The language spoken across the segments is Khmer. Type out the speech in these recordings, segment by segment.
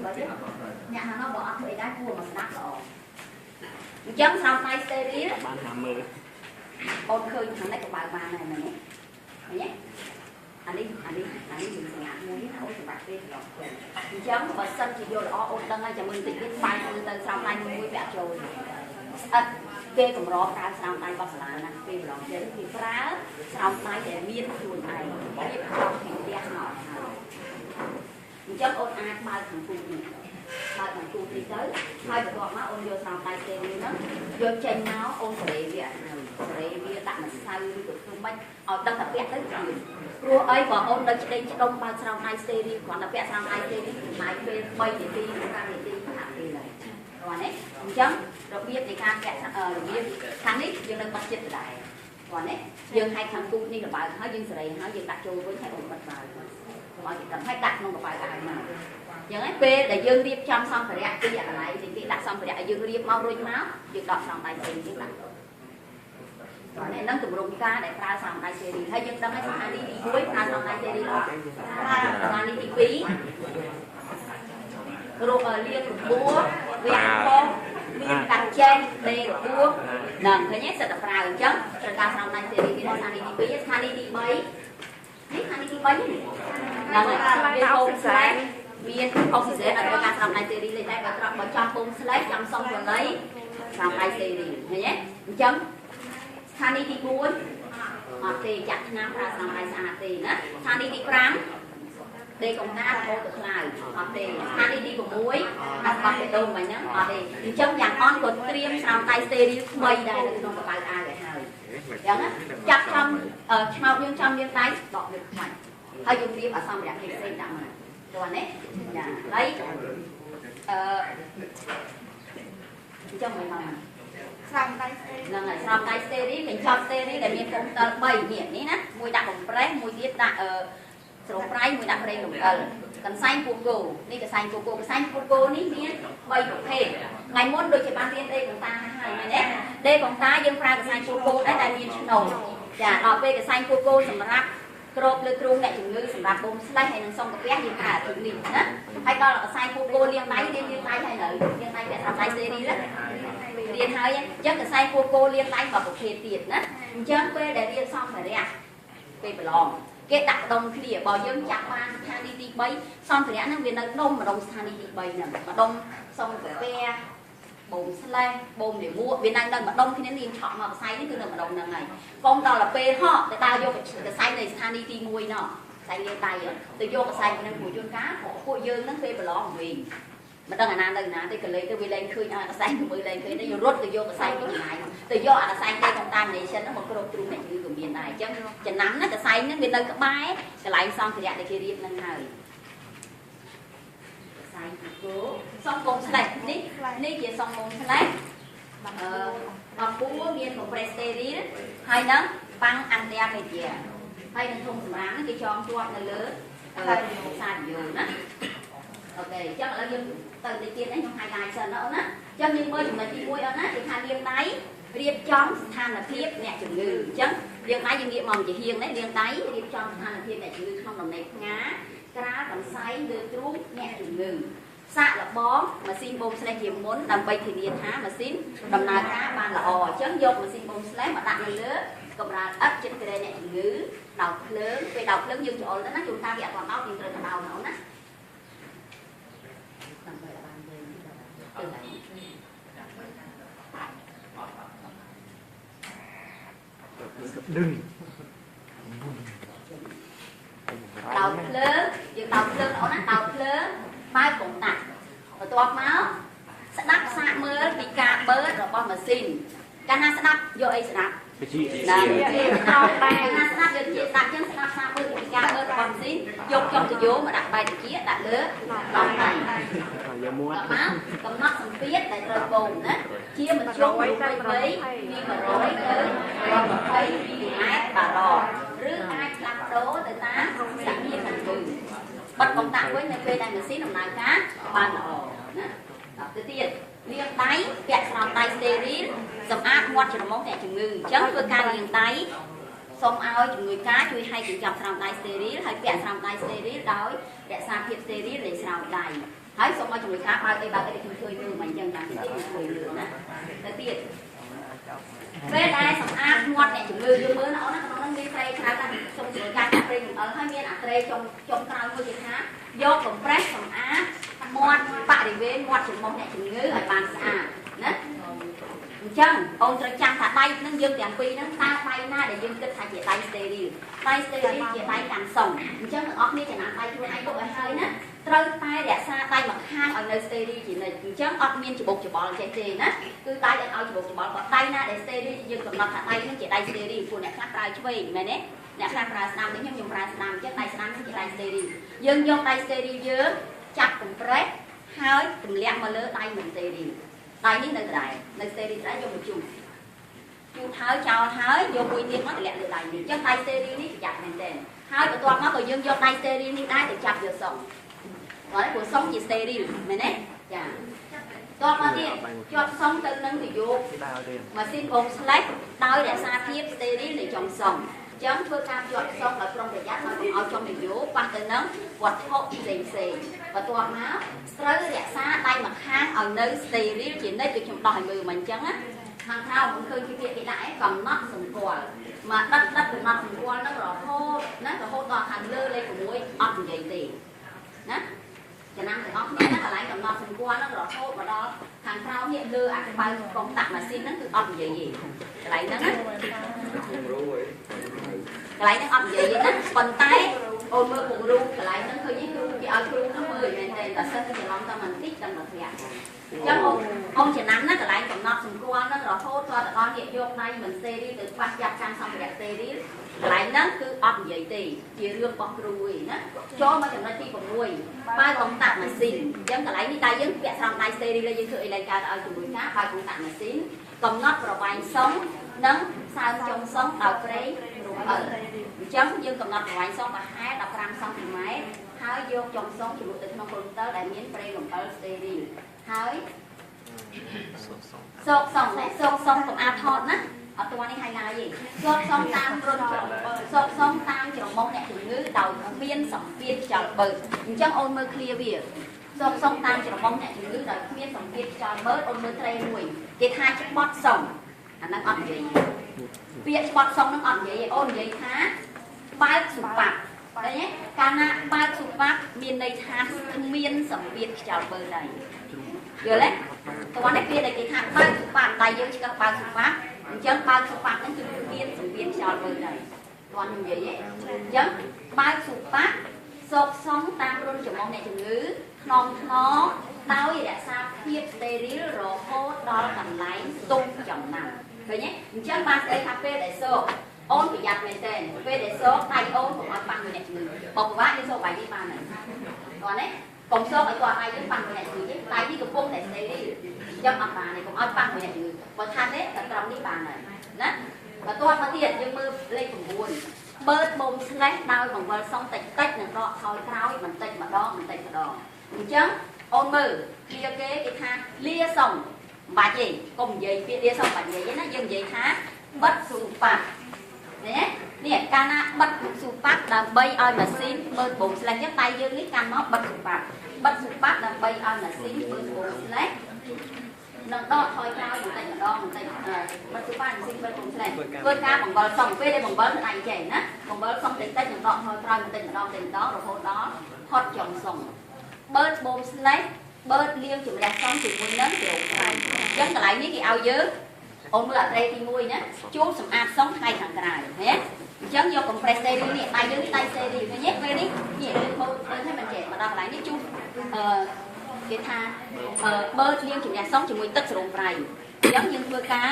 បើទេអ្នកខាងនោះបើអត់ធ្វើអីដែរគួរមកស្ដាប់ល្អអញ្ចឹងស្រោមដៃស្តេរីល បានហាមើល អូនឃើញខាងនេះក៏បើបានដែរមែនទេឃើញទេអានេះអានេះអានេះយើងសញ្ញាមួយណាអូនសម្រាប់ពេលឡងអញ្ចឹងបើសិនជាយកល្អអូនដឹងហើយចាំមើលតិចទៀតបាយមើលទៅស្រោមដៃមួយមួយពាក់ចូលស្អិតគេកម្រប្រើស្រោមដៃរបស់សាលាណាពេលប្រឡងចេញគេប្រើស្រោមដៃដែលមានខ្លួនឯងរៀបចំពីផ្ទះមកហើយអញ្ចឹងអូនអាចបើកខាងទូនេះបើកខាងទូនេះទៅហើយបន្ទាប់មកអូនយកស្រោមដៃទេនេះហ្នឹងយកចេញមកអូនសេរីវាហើយសេរីវាដាក់ម្សៅឬក៏ធ្វើម៉េចឲ្យដឹងតែពាក់ទៅគឺព្រោះអីបើអូននៅឆ្ដេងឆ្ដុំបើកស្រោមដៃស្ទេរីគ្រាន់តែពាក់ស្រោមដៃស្ទេរីចំណាយពេល3នាទី5នាទីហាក់ពេលហើយគាត់នេះអញ្ចឹងរបៀបនៃការពាក់របៀបខាងនេះយើងនៅបាត់ចិត្តដដែលគាត់នេះយើងហែកខាងគូនេះរបើកហើយយើងសេរីហើយយើងដាក់ចូលវិញហើយអូនបិទបើកកុំឲ្យគេដឹងហើយដាក់ក្នុងកប៉ៅអាវមកអញ្ចឹងហើយពេលដែលយើងរៀបចំសម្ភារៈពីកន្លែងគេដាក់សម្ភារៈឲ្យយើងរៀបមករួចមកយើងដកស្រោមដៃស្ទេរីយើងដាក់បាទនេះនឹងទម្រង់ការដែលប្រើស្រោមដៃសេរីហើយយើងដឹងហើយស្ថានីយ៍ទី1ប្រើស្រោមដៃសេរីអត់ស្ថានីយ៍ទី2រកលាងរបួសវគ្គខុសមានកាត់ចេញដេរបួសហ្នឹងឃើញទេសិតតែប្រើអញ្ចឹងត្រូវការស្រោមដៃសេរីនេះស្ថានីយ៍ទី2ស្ថានីយ៍ទី3នេះស្ថានីយ៍ទី3នេះហ្នឹងហើយមានហូបស្លែមានអុកស៊ីហ្សែនអត់ត្រូវការស្រោមដៃសេរីទេតែបើត្រង់បើចង់ពងស្លេះចង់សុំវល័យស្រោមដៃសេរីឃើញទេអញ្ចឹងស្ថានីយ៍ទី4អត់ទេចាក់ឆ្នាំប្រើស្រោមដៃស្អាតទេណាស្ថានីយ៍ទី5ដេកុងតារហូតទៅខ្លាវអត់ទេស្ថានីយ៍ទី6អត់បោះបេះដូងមិញហ្នឹងអត់ទេអញ្ចឹងយ៉ាងអន់ក៏ត្រៀមស្រោមដៃស្តេរីលថ្មីដែរនៅក្នុងកប៉ៅអាវឲ្យហើយអញ្ចឹងចាប់ចំឆ្នោតយើងចំលាងដៃដកលើខ្មាច់ហើយយើងរៀបអសម្ភារៈផ្សេងៗដាក់មកតោះនេះចាហើយអឺអញ្ចឹងមិនមកស្រោមដៃស្តេរីហ្នឹងហើយស្រោមដៃស្តេរីកញ្ចប់ស្តេរីដែលមានពុំតិល3នេះនេះណាមួយដាក់កំប្រេសមួយទៀតដាក់ស្រូបប្រៃមួយដាក់ប្រេងរំអិលកន្សែងពូកូនេះកន្សែងពូកូកន្សែងពូកូនេះមាន3ប្រភេទថ្ងៃមុនដូចជាបានរៀនដេកុងតាហើយមែនទេដេកុងតាយើងប្រើកន្សែងពូកូដែរតែមានឆ្នោតចាដល់ពេលកន្សែងពូកូសម្រាប់គ្របលើទ្រូងអ្នកជំងឺសម្រាប់បូមស្លេះហើយនឹងសុងកាពះយើងប្រើអានេះណាហើយដល់កន្សែងពូកូលាងដៃលាងដៃហើយនៅលាងដៃពាក់ស្រោមដៃស្តេរីលរៀនហើយអញ្ចឹងកន្សែងពូកូលាងដៃមួយប្រភេទទៀតណាអញ្ចឹងពេលដែលរៀនសម្ភារៈពេលប្រឡងគេដាក់ដុំគ្នាបើយើងចាប់បានស្ថានីយ៍ទី3សម្ភារៈហ្នឹងវានៅដុំម្ដុំស្ថានីយ៍ទី3ហ្នឹងម្ដុំសុងកាពះបូមស្លេះបូមលាមកវានៅម្ដុំគ្នានាងឆក់មកកសែងនេះគឺនៅម្ដុំហ្នឹងហើយកុំដល់ទៅពេលហក់ទៅដើរយកកសែងនៃស្ថានីយ៍ទី1ណោះកសែងលាងដៃទៅយកកសែងហ្នឹងព្រោះជួនកាលពួកយើងហ្នឹងពេលប្រឡងវិញមិនដឹងអាណានៅណាទេកលេទៅវាលែងឃើញអាកសែងមើលលែងឃើញទេរត់ទៅយកកសែងពីកន្លែងទៅយកអាកសែងទៅ contamination ហ្នឹងមកគ្របទ្រូងអ្នកជំងឺក៏មានដែរអញ្ចឹងចំណាំណាកសែងហ្នឹងវានៅក្បែរកន្លែងសម្ភារៈដែលគេរៀបហ្នឹងហើយកសែងគោសងកុំស្លេះនេះនេះជាសងកុំស្លេះអឺបួមានកំប្រេសស្តេរីលហើយនឹងប៉ាំងអាន់តែមេឌីហើយនឹងធុងសម្រាមហ្នឹងគេចងជាប់នៅលើសាឌីយ៉ូណាអូខេអញ្ចឹងឥឡូវយើងទៅតិចទៀតនេះខ្ញុំ highlight សិនណាអូនណាអញ្ចឹងយើងមើលចំណុចទី1អូនណាគេថាលាងដៃរៀបចំស្ថានភាពអ្នកជំងឺអញ្ចឹងលាងដៃយើងងាកមកជាហៀងនេះលាងដៃរៀបចំស្ថានភាពអ្នកជំងឺក្នុងដំណេកផ្ងាក្រាលកន្សែងលើទ្រូងអ្នកជំងឺសាកល្បងម៉ាស៊ីនបូមស្លេះជាមុនដើម្បីធានាថាម៉ាស៊ីនដំណើរការបានល្អអញ្ចឹងយកម៉ាស៊ីនបូមស្លេះមកដាក់នៅលើកម្រាលឥដ្ឋជិតគ្រែអ្នកជំងឺដោតភ្លើងពេលដោតភ្លើងយើងច្អល់ទៅណាជួនកាលវាអត់ទាន់ដោតយើងត្រូវទៅដោតណាអូនណាដើម្បីបានវិញទៅ ดึงដោតភ្លើងយើងដោតភ្លើងអូនណាដោតភ្លើងបើកកុងតាក់បន្ទាប់មកស្ដាប់សាកមើលពីការបឺតរបស់ម៉ាស៊ីនកាលណាស្ដាប់យកអីស្ដាប់ ជា ជាក្រោមបែរណាស្ដាប់យកជាស្ដាប់ចឹងស្ដាប់សាកមើលពីការបឺតរបស់ម៉ាស៊ីនយកចុងទៅយោមកដាក់បែកតិចដាក់លើដងដៃ យកមាត់ មកកំណត់សម្ពាធដែលត្រូវបូមណាជាមធ្យមរូបវ័យពី100ទៅ120មីលីម៉ែត្របារឬអាចផ្លាស់ប្ដូរទៅតាមសភាពជំងឺបិទកុងតាក់វិញនៅពេលដែលម៉ាស៊ីនដំណើរការបានល្អណាដល់ទៅទៀតលាងដៃពាក់ស្រោមដៃស្តេរីលសម្អាតមាត់ច្រមុះអ្នកជំងឺអញ្ចឹងធ្វើការលាងដៃសូមឲ្យជំនួយការជួយហែកកញ្ចប់ស្រោមដៃស្តេរីលហើយពាក់ស្រោមដៃស្តេរីលដោយរក្សាភាពស្តេរីលនៃស្រោមដៃ ហើយសូមឲ្យជំនួយការបើកអីបើកអីខ្ញុំជួយមើលមិនអញ្ចឹងតាមទីខ្ញុំជួយមើលណាទៅទៀតពេលដែលសម្អាតមាត់អ្នកជំងឺយើងមើលណាអូនណាក្នុងនោះមានត្រីច្រើនណាស់សូមជំនួយការចាក់ប្រេងរំអិលហើយមានអាត្រីចុងក្រោយមួយគេថាយកកំប្រេសសម្អាតមាត់បរិវេណមាត់ច្រមុះអ្នកជំងឺឲ្យបានស្អាតណាអញ្ចឹងអូនត្រូវចាំថាដៃនឹងយើងទាំងពីរហ្នឹងតើដៃណាដែលយើងគិតថាជាដៃស្តេរីលដៃស្តេរីលជាដៃកាន់សុងអញ្ចឹងទាំងអស់គ្នាចំណាំដៃខ្លួនឯងទុកឲ្យហើយណាត្រូវតែរក្សាដៃម្ខាងឲ្យនៅស្តេរីលជានិច្ចអញ្ចឹងអត់មានច្បុកច្បល់ចេះទេណាគឺដៃអត់ឲ្យច្បុកច្បល់បើដៃណាដែលស្តេរីលយើងកំណត់ថាដៃហ្នឹងជាដៃស្តេរីលពួកអ្នកខ្លះប្រើឆ្វេងមែនទេអ្នកខ្លះប្រើស្ដាំដូចខ្ញុំប្រើស្ដាំអញ្ចឹងដៃស្ដាំជាដៃស្តេរីលយើងយកដៃស្តេរីលយើងចាប់កំប្រេសហើយទម្លាក់មកលើដៃមិនស្តេរីលដៃនេះនៅដដែលនៅស្តេរីលដដែលយកមកជូតជូតហើយចោលហើយយកមួយទៀតមកទម្លាក់លើដៃនេះអញ្ចឹងដៃស្តេរីលនេះប្រយ័ត្នមែនទែនហើយបន្ទាប់មកក៏យើងយកដៃស្តេរីលនេះដែរទៅចាប់យកសុងហើយព្រោះសុងជាស្តេរីលមែនទេចាតបមកទៀតជាប់សុងទៅនឹងនយោម៉ាស៊ីនបូមស្លេះដោយរក្សាភាពស្តេរីលនៃចុងសុងអញ្ចឹងធ្វើការជាប់សុងដោយប្រុងប្រយ័ត្នហើយកុំឲ្យចុងនយោប៉ះទៅនឹងវត្ថុផ្សេងផ្សេងបន្ទាប់មកត្រូវរក្សាដៃម្ខាងឲ្យនៅស្តេរីលជានិច្ចដូចខ្ញុំដោះឲ្យមើលមកអញ្ចឹងណាខាងក្រៅមិនឃើញពីពាក្យគេដាក់ឯងកំណត់សម្គាល់មកដិតដិតកំណត់សម្គាល់ហ្នឹងរហូតណារហូតដល់ខាងលើលេខ6អត់និយាយទេណាចំណាំទាំងអស់គ្នាណាកន្លែងកំណត់សម្គាល់ហ្នឹងរហូតមកដល់ខាងក្រៅនេះលើអាក្បៅកុងតាក់ម៉ាស៊ីនហ្នឹងគឺអត់និយាយទេកន្លែងហ្នឹងណាកន្លែងហ្នឹងអត់និយាយទេណាប៉ុន្តែអូនមើលពង្រូកន្លែងហ្នឹងឃើញទេគ្រូគេឲ្យគ្រូហ្នឹងមើលមែនទេតែសិស្សទៅច្រឡំតែបន្តិចតែមកធ្លាក់អញ្ចឹងអូនចំណាំណាកន្លែងកំណត់សម្គាល់ហ្នឹងរហូតដល់ទៅដល់នេះយកដៃមិនសេរីទៅប៉ះចាប់ចាំសម្ភារៈសេរីកន្លែងហ្នឹងគឺអត់និយាយទេជារឿងរបស់គ្រូឯណាចូលមកចំណុចទី6បើកុងតាក់ម៉ាស៊ីនអញ្ចឹងកន្លែងនេះដៃយើងពាក់ស្រោមដៃសេរីលើយើងធ្វើអីឡើងកើតឲ្យជំនួយការបើកុងតាក់ម៉ាស៊ីនកំណត់ប្រវែងសុងនិងសើមចុងសុងដោយប្រេងរំអិលអញ្ចឹងយើងកំណត់ប្រវែងសុងប្រហែល15សង់ទីម៉ែត្រហើយយកចុងសុងជ្រលក់ទៅក្នុងកុងទ័រដែលមានប្រេងរំអិលស្តេរីលហើយសោកសុងណាសោកសុងកុំអាថតណាអត់ទាន់នេះហើយឡើយទេសោកសុងតាមរុនសោកសុងតាមច្រមុះអ្នកជំងឺដោយគ្មានសម្ពាធខ្យល់បឺតអញ្ចឹងអូនមើលឃ្លាវាសោកសុងតាមច្រមុះអ្នកជំងឺដោយគ្មានសម្ពាធខ្យល់បឺតអូនមើលត្រីមួយគេថាច្បត់សុងអាហ្នឹងអត់និយាយពាក្យច្បត់សុងហ្នឹងអត់និយាយទេអូននិយាយថាបើកសុបាប់ឃើញទេកាលណាបើកសុបាប់មានន័យថាគ្មានសម្ពាធខ្យល់បឺតហើយយល់ទេតោះនេះពាក្យដែលគេថាបើកសុបាប់ដៃយើងឆ្កឹះបើកសុបាប់អញ្ចឹងបើកសុបាប់ហ្នឹងគឺមានសម្ពាធខ្យល់បឺតហើយតោះនិយាយទេអញ្ចឹងបើកសុបាប់សោកសងតាមរុនច្រមុះអ្នកជំងឺខ្នងខ្នងដោយរក្សាភាពស្តេរីលរហូតដល់កន្លែងទុំចំណាំឃើញទេអញ្ចឹងបានស្ដីថាពេលដែលសោកអូនប្រយ័ត្នមែនទែនពេលដែលសោកដៃអូនកុំឲ្យប៉ះមួយអ្នកជំងឺបើពិបាកយើងសោកបាយនេះបានហើយតោះនេះកុំសោកឲ្យគាត់ដៃយើងប៉ះមួយអ្នកជំងឺទេដៃនេះកំពុងតែស្តេរីលអញ្ចឹងអត់បានទេកុំឲ្យប៉ះមួយអ្នកជំងឺបើថាទេតែត្រង់នេះបានហើយណាបន្ទាប់មកទៀតយើងមើលលេខ9បឺតបូមស្លេះដោយបង្វិលសុងតិចតិចនិងដកថយក្រោយបន្តិចម្ដងបន្តិចម្ដងអញ្ចឹងអូនមើលឃ្លាគេគេថាលាសុងមិនបាច់ទេកុំនិយាយពាក្យលាសុងបាច់និយាយទេណាយើងនិយាយថាបិទស៊ូប៉ាប់នេះនេះកាលណាបិទស៊ូប៉ាប់ដើម្បីឲ្យម៉ាស៊ីនបឺតបូមស្លេះអញ្ចឹងដៃយើងនេះកាន់មកបិទស៊ូប៉ាប់បិទស៊ូប៉ាប់ដើម្បីឲ្យម៉ាស៊ីនបឺតបូមស្លេះនឹងដកថយក្រោយបន្តិចម្ដងបន្តិចបិទស៊ូប៉ាប់ម៉ាស៊ីនបិទបូមស្លេះធ្វើការបង្វិលសុងពេលដែលបង្វិលគឺដៃចេះណាបង្វិលសុងតិចតិចនឹងដកថយក្រោយបន្តិចម្ដងបន្តិចម្ដងរហូតដល់ផុតចុងសុងបឺតបូមស្លេះបឺតលាងជម្រះសុងជាមួយនឹងជ្រោកប្រៃអញ្ចឹងកន្លែងនេះគេឲ្យយើងអូនមើលអត្រេទី1ណាជូតសម្អាតសុងថ្ងៃខាងក្រៅណាអញ្ចឹងយកកំប្រេសសេរីនេះដៃយើងនេះដៃសេរីឃើញទេពេលនេះនេះយើងមើលឃើញមិនចេះមកដល់កន្លែងនេះជូតគេថាបឺតលាងជម្រះសុងជាមួយទឹកសរោមប្រៃអញ្ចឹងយើងធ្វើការ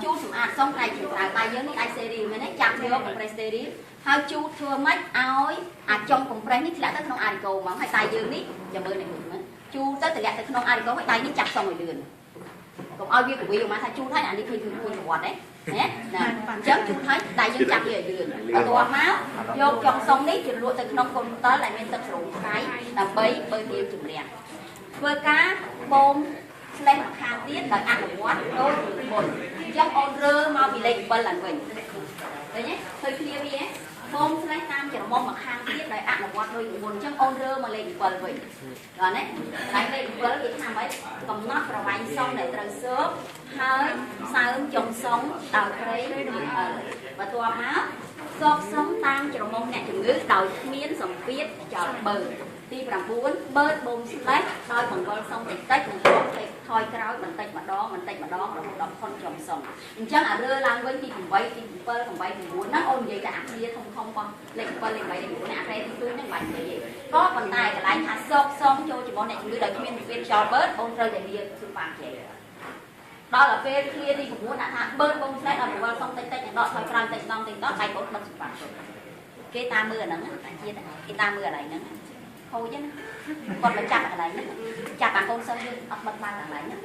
ជូតសម្អាតសុងថ្ងៃខាងក្រៅដៃយើងនេះដៃសេរីមែនទេចាប់យកកំប្រេសសេរីហើយជូតធ្វើម៉េចឲ្យអាចុងកំប្រេសនេះធ្លាក់ទៅក្នុងអារីកូហ្មងហើយដៃយើងនេះចាំមើលនេះមើលជូតទៅធ្លាក់ទៅក្នុងអារីកូហើយដៃនេះចាប់សុងឲ្យលឿនកុំឲ្យវាកវីមកថាជូតហើយអានេះឃើញគឺប្រវត្តិទេណាអញ្ចឹងជូតហើយដៃយើងចាប់វាឲ្យលឿនបន្ទាប់មកយកចុងសុងនេះជ្រលក់ទៅក្នុងកុំទ័លដែលមានទឹកសរោមប្រៃដើម្បីបឺតលាងជម្រះធ្វើការបូមស្លេះម្ខាងទៀតដោយអនុវត្តដូចមុនអញ្ចឹងអូនរើមកពីលេខ7ឡើងវិញឃើញទេឃើញឃ្លាវា បូមស្លេះតាមច្រមុះមកខាងទៀតដោយអនុវត្តដូចមុនអញ្ចឹងអូនរើមកលេខ7វិញដល់ណាតែលេខ7គេថាម៉េចកំណត់ប្រវែងសុងដែលត្រូវសើបហើយសើមចុងសុងដោយប្រេងបន្ទាប់មកសោកសុងតាមច្រមុះអ្នកជំងឺដោយគ្មានសម្ពាធចោលបើទី9បឺតបូមស្លេះដោយបង្វិលសុងតិចតិចនិងថយថយក្រោយបន្តិចម្ដងបន្តិចម្ដងរហូតដល់ផុតចុងសុងអញ្ចឹងអារើឡើងវិញទី8ទី7 8 9ហ្នឹងអូននិយាយតែអាគ្រាធំធំរបស់លេខ7លេខ8លេខ9អាគ្រាទី2ហ្នឹងមិនបាច់និយាយទេក៏ប៉ុន្តែកន្លែងថាសោកសុងចូលច្រមុះអ្នកជំងឺដោយគ្មានសម្ពាធចោលបឺតអូនត្រូវតែលាស៊ូប៉ាចេដល់ដល់ពេលឃ្លាទី9ដាក់ថាបឺតបូមស្លេះដល់បង្វិលសុងតិចតិចនិងដកថយក្រោយតិចម្ដងតិចម្ដងដៃអូនបិទស៊ូប៉ាគេតាមមើលអាហ្នឹងអាជាតិគេតាមមើលអាហ្នឹងខូចណាគាត់មកចាប់កន្លែងហ្នឹងចាប់អាកូនសិស្សយើងអត់បិទបានកន្លែងហ្នឹង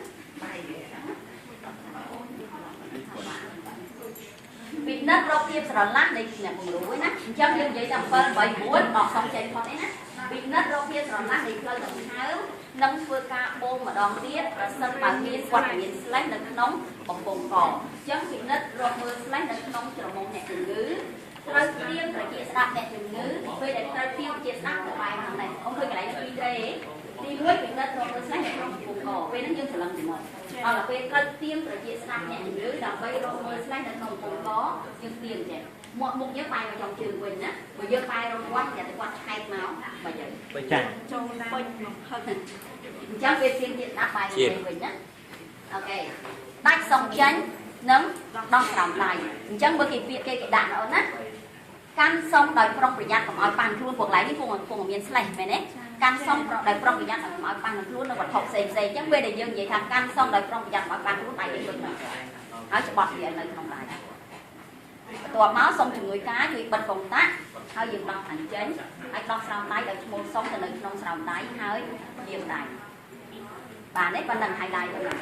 ពិនិត្យរកភាពស្រឡះនៃអ្នកពង្រួយណាអញ្ចឹងយើងនិយាយតែ7 8 9ដកសុំចេញផុតទេណាពិនិត្យរកភាពស្រឡះនៃផ្លូវដង្ហើមនិងធ្វើការបូមម្ដងទៀតប្រសិនបើមានវត្តមានស្លេះនៅក្នុងបំពង់កអញ្ចឹងពិនិត្យរកមើលស្លេះនៅក្នុងច្រមុះអ្នកជំងឺត្រូវត្រៀមត្រចៀកស្ដាប់អ្នកជំងឺពេលដែលត្រូវត្រៀមត្រចៀកស្ដាប់ទៅបែរខាងនេះអូនឃើញកន្លែងនេះពីរទេទី1ពិនិត្យរកមើលស្លេះនៅក្នុងបំពង់កពេលហ្នឹងយើងច្រឡំចំណុចដល់ពេលត្រូវត្រៀមត្រចៀកស្ដាប់អ្នកជំងឺដើម្បីរកមើលស្លេះនៅក្នុងបំពង់កយើងត្រៀមចេះមាត់មុខយើងបែរមកចុងជើងវិញណាបើយើងបែររកគាត់តែគាត់ឆែកមកបើយើងចាចូលពេញមកហឹកអញ្ចឹងពេលត្រៀមទៀតស្ដាប់បែរមកវិញណាអូខេដាច់សុងចេញនិងដោះក្រោមដៃអញ្ចឹងបើគេពាក្យគេគេដាក់ណាអូនណាកាន់សុងដោយប្រុងប្រយ័ត្នកុំឲ្យប៉ាន់ខ្លួនពួកកន្លែងនេះពងមានស្លេះមែនទេកាន់សុងដោយប្រុងប្រយ័ត្នកុំឲ្យប៉ាន់ខ្លួននៅវត្ថុផ្សេងផ្សេងអញ្ចឹងពេលដែលយើងនិយាយថាកាន់សុងដោយប្រុងប្រយ័ត្នកុំឲ្យប៉ាន់ខ្លួនដៃយើងដូចមកហើយច្បាស់វានៅក្នុងដៃបន្ទាប់មកសុំជំនួយការជួយបិទកុងតាក់ហើយយើងដោះខាងចេញហើយដោះស្រោមដៃដោយឈ្មោះសុងទៅនៅក្នុងស្រោមដៃហើយយាមដៃបាទនេះប៉ុណ្ណឹងហើយដៃប៉ុណ្ណឹង